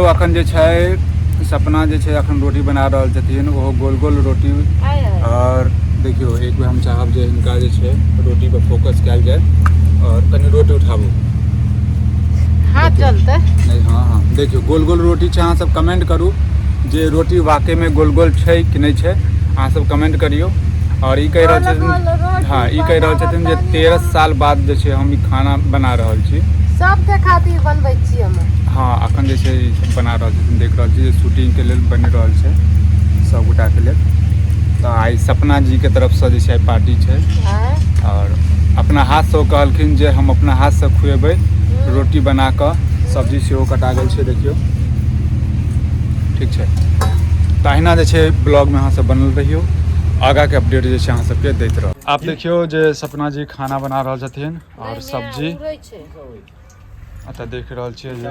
अखन जे छै सपना जे छै अखन रोटी बना रहल छथिन, ओहो गोल गोल रोटी। और देखियौ एक बेर हम चाहब जे हिनका जे छै रोटी पर फोकस कयल जाय और कनि रोटी उठाबू। हाथ जलतै नहीं। हाँ हाँ, देखियौ गोल गोल रोटी छै। अहाँ सब कमेंट करू जे रोटी वाकईमे गोल गोल छै कि नहि छै, अहाँ सब कमेंट करियौ। और ई कहि रहल छथिन, हाँ, ई कहि रहल छथिन जे 13 साल बाद जे छै हम ई खाना बना रहल छी। सबके खातिर बनबै छी हम। हाँ, अखन जे छै ई सब बना रहल छथिन। देख रहल छी जे शूटिंगके लेल बनि रहल छै सबगोटाके लेल। तऽ आइ सपना जीके तरफसँ जे छै आइ पार्टी छै और अपना हाथसँ ओ कहलखिन जे हम अपना हाथसँ खुएबै रोटी बना कऽ। सब्जी सेहो कटा गेल छै, देखियौ। ठीक छै, तऽ अहिना जे छै ब्लॉगमे अहाँ सब बनल रहियौ, आगाँके अपडेट जे छै अहाँ सबके दैत रहब। आब देखियौ जे सपना जी खाना बना रहल छथिन और सब्जी एतऽ देख रहल छियै जे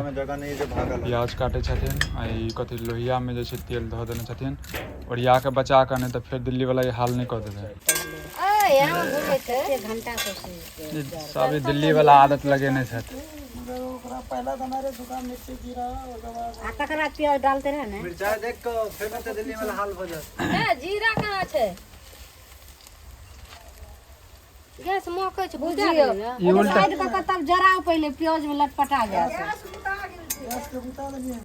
प्याज काटै छथिन आ ई कथी लोहियामे जे छै तेल धऽ देने छथिन ओरिया कऽ बचा कऽ, नहि तऽ फेर दिल्लीवला ई हाल नहि कऽ देतै। सब ई दिल्लीवला आदत लगेने छथि। आ तकर बाद प्याज डालते रहे ने। मिर्चाई देख कऽ फेर तऽ दिल्ली वाला हाल भऽ जायत। ए, जीरा कहाँ छै? गैस महकै छै, बुझा बुझियौ गेलै ने। ई उल्टा साइड कऽ कऽ तब जराउ पहिले, प्याज में लटपटा जायत।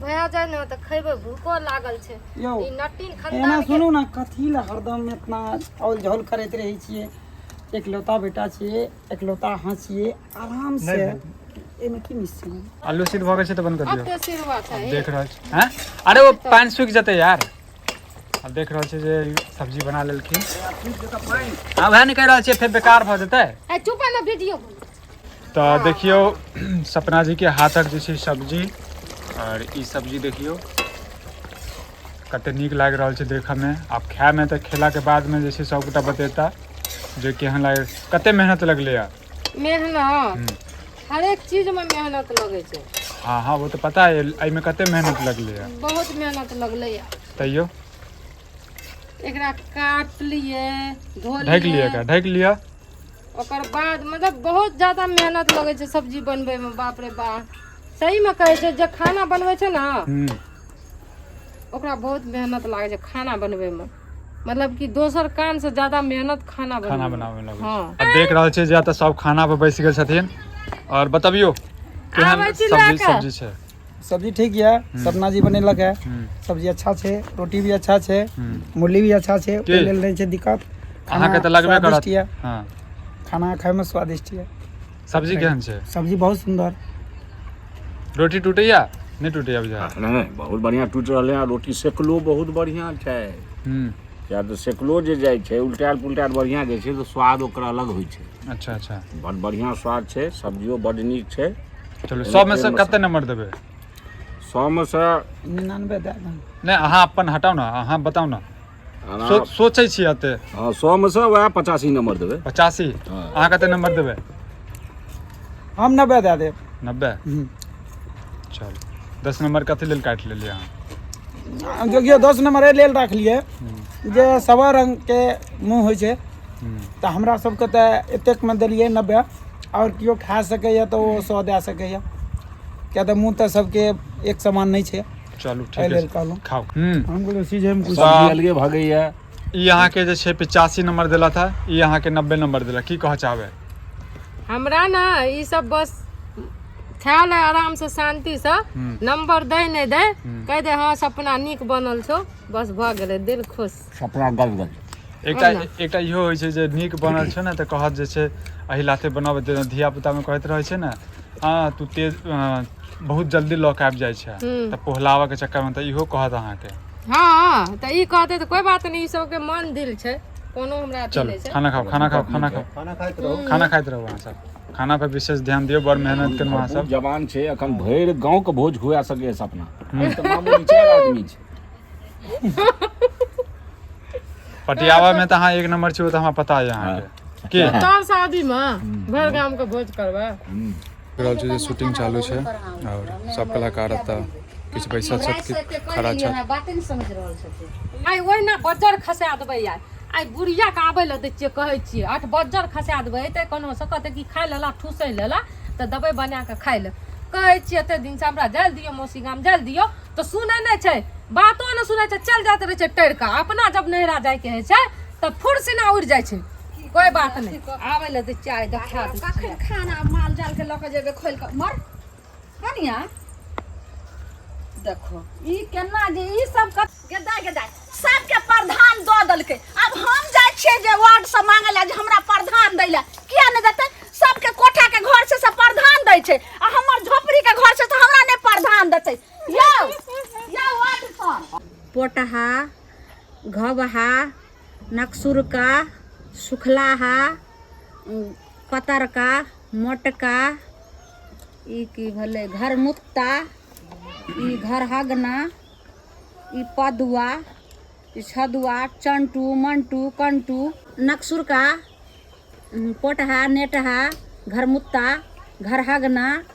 भए जाय ने तऽ खैबै, भूखो लागल छै। यौ ई नटीन एना खानदान के सुनू ने, कथी लए हरदम इतना औल झौल करैत रहै छियै? एकलौता बेटा छियै, एकलौता अहाँ छियै, आराम से एहिमे की मिस छै? आलू सिद्ध भऽ गेल छै तऽ बंद कऽ आब दियौ। तऽ सिरवा छै। देख रहल छी। हैं, अरे ओ पानि सुखि जेतै यार। आब देख रहल छी जे सब्जी बना लेलखिन। आब वएह ने कहि रहल छियै, फेर बेकार भऽ जेतै। ए चुप ने, वीडियो। तऽ देखियौ सपना जी के हाथक जे छै सब्जी, आओर ई सब्जी देखियौ कते नीक लागि रहल छै देखऽमे। आब खायमे तऽ खेलाके बादमे जे छै सबगोटा बतेता जे केहन लागल, कते मेहनत लगलैए। मेहनत हरेक चीज में मेहनत लगै छै। हाँ हाँ, वो तऽ पता है, एहिमे कते मेहनत लगलैए। बहुत मेहनत लगलै। तैयो एकरा काटलियै, धोलियै, ढकि लिअ एकरा, ढकि लिअ। ओकर बाद मतलब बहुत ज्यादा मेहनत लगै छै सब्जी बनबै में। बाप रे बाप, सही में कहै छै जे खाना बनबै छै ने ओकरा बहुत मेहनत लागै छै खाना बनबै में, मतलब कि दोसर काम से ज्यादा मेहनत खाना खाना बनबै में। बनाबे लगै छै। हाँ। आ देख रहल छियै जे एतऽ सब खाना पर बैस गेल छथिन। और बतबियौ केहन आबै छी सब्जी लए कऽ। सब्जी छै? सब्जी ठीक यऽ, सपना जी बनेलक है। सब्जी अच्छा छै, रोटी भी अच्छा छै, मुरली भी अच्छा छै, की? ओहि लेल नहि छै दिक्कत। खाना अहाँके तऽ लगबे करत। स्वादिष्ट यऽ। हाँ। खाना खायमे स्वादिष्ट यऽ। सब्जी केहन छै? सब्जी बहुत सुन्दर। रोटी टूटैया नहि टूटैया बुझा? नहि नहि, बहुत बढ़िआँ टूटि रहलै हँ। रोटी सेकलो बहुत बढ़िआँ छै। किया तऽ सेकलो जे जाइ छै, उल्टायल पुलटायल बढ़िआँ जाइ छै तऽ स्वाद ओकर अलग होइ छै। अच्छा अच्छा। बड बढ़िआँ स्वाद छै, सब्जियो बड नीक छै। चलू, 100 मे से कते नंबर देबै? 100 मे सँ 99 दए दहन। नहि, अहाँ अपन हटाउ ने, अहाँ बताउ ने। सोचै छी एते। हँ, 100 मे सँ वएह 85 नंबर देबै। 85? हँ। अहाँ कते नंबर देबै? हम 90 दए देब। 90? चलू, 10 नंबर कथी लेल काटि लेलियै अहाँ? देखियौ, 10 नंबर एहि लेल राखलियै जे सवा रङ्गके मुँह होइ छै। तऽ हमरा सबके तऽ एतेकमे देलियै 90, आओर केओ खा सकैए तऽ ओ 100 दए सकैए, किया तऽ मुँह तऽ सबके एक समान नहि छै। चलू, एहि ठीक लेल छै। कहलहुँ। खाउ। हम कहलियै सीझैमे कुछ सब्जी अलगे भगैया। ई अहाँके जे छै 85 नंबर देलक है, ई अहाँके 90 नंबर देलक, की कहऽ चाहबै? हमरा ने ई सब बस खाय ले आराम से शांति से, नंबर दै नहि दै, कहि दे हँ सपना नीक बनल छौ, बस भऽ गेलै, दिल खुश। सपना गल गल। एकटा एकटा इहो होइ छै जे नीक बनल छै ने तऽ कहत जे छै एहि लाथे बनाबै। जेना धिया पुतामे कहैत रहै छै ने, हँ तू तेज बहुत जल्दी लऽ कऽ आबि जाइ छै, तऽ पोहलाबऽके चक्करमे तऽ इहो कहत अहाँके। हँ, तऽ ई कहतै तऽ कोइ बात नहि, ई सबके मन दिल छै, कोनो हमरा अथी चलू नहि छै। खाना खाओ, खाना खाओ, खाना खाओ। खाना खाइत रहू। खाना खाइत रहू। अहाँ सब खाना पर विशेष ध्यान दियौ, बड़ मेहनत केलहुँ अहाँ सब। जवान छै, अखन भरि गाँव के भोज खुआ सकैए सपना। तऽ मामूली चारि आदमी छै। पटियावा में तऽ अहाँ एक नंबर छी, ओ तऽ हमरा पता यऽ अहाँके की। तोहर शादी मे भरि गाम के भोज करबै। रहल छै जे शूटिंग चालू छै आओर सब कलाकार एतऽ किछु बैसल छथि, किछु खड़ा छथि। बाते नहि समझ रहल छथिन। आइ ओहिना बज्जर खसा देबै यार। आइ बुढ़िया के आबै लए दै छियै, कहै छियै 8 बज्जर खसा देबै। एतै कोनो से कहतै कि खाय लेला, ठूसै लेला तऽ देबै बना कऽ खाय लए। कहै छियै एते दिन से हमरा जाय दियौ मौसी गाम जाय दियौ, तऽ सुनै नहि छै, बातो नहि सुनै छै, चल जाइत रहै छै टरि कऽ। अपना जब नैहरा जायके होइ छै तऽ फुर्सिना उड़ि जाइ छै, कोइ बात नहि। आबै लए तऽ चाय देखा दै छियै। कखन खाना माल जाल के लऽ के जेबै खोलि कऽ मर कनिया। देखो ई केना जे ई सब गेदा गेदा सबके प्रधान दऽ देलकै। आब हम जाइ छियै जे वार्ड से मांगे ला जे हमरा प्रधान दै ला, किया नहि देतै? सबके कोठा के घर से सब प्रधान दै छै आ हमर झोपड़ी के घर से तऽ हमरा नहि प्रधान देतै। यौ यौ वार्ड सर। पोटहा, घबहा, नकसुरका, सुखलाहा, पतरका, मोटका, ई की भेलै घरमुत्ता, ई घरहगना, ई पदुआ, ई छदुआ, चंटू मंटू कंटू, नकसुरका, पोटहा, नेटहा, घरमुत्ता, घरहगना।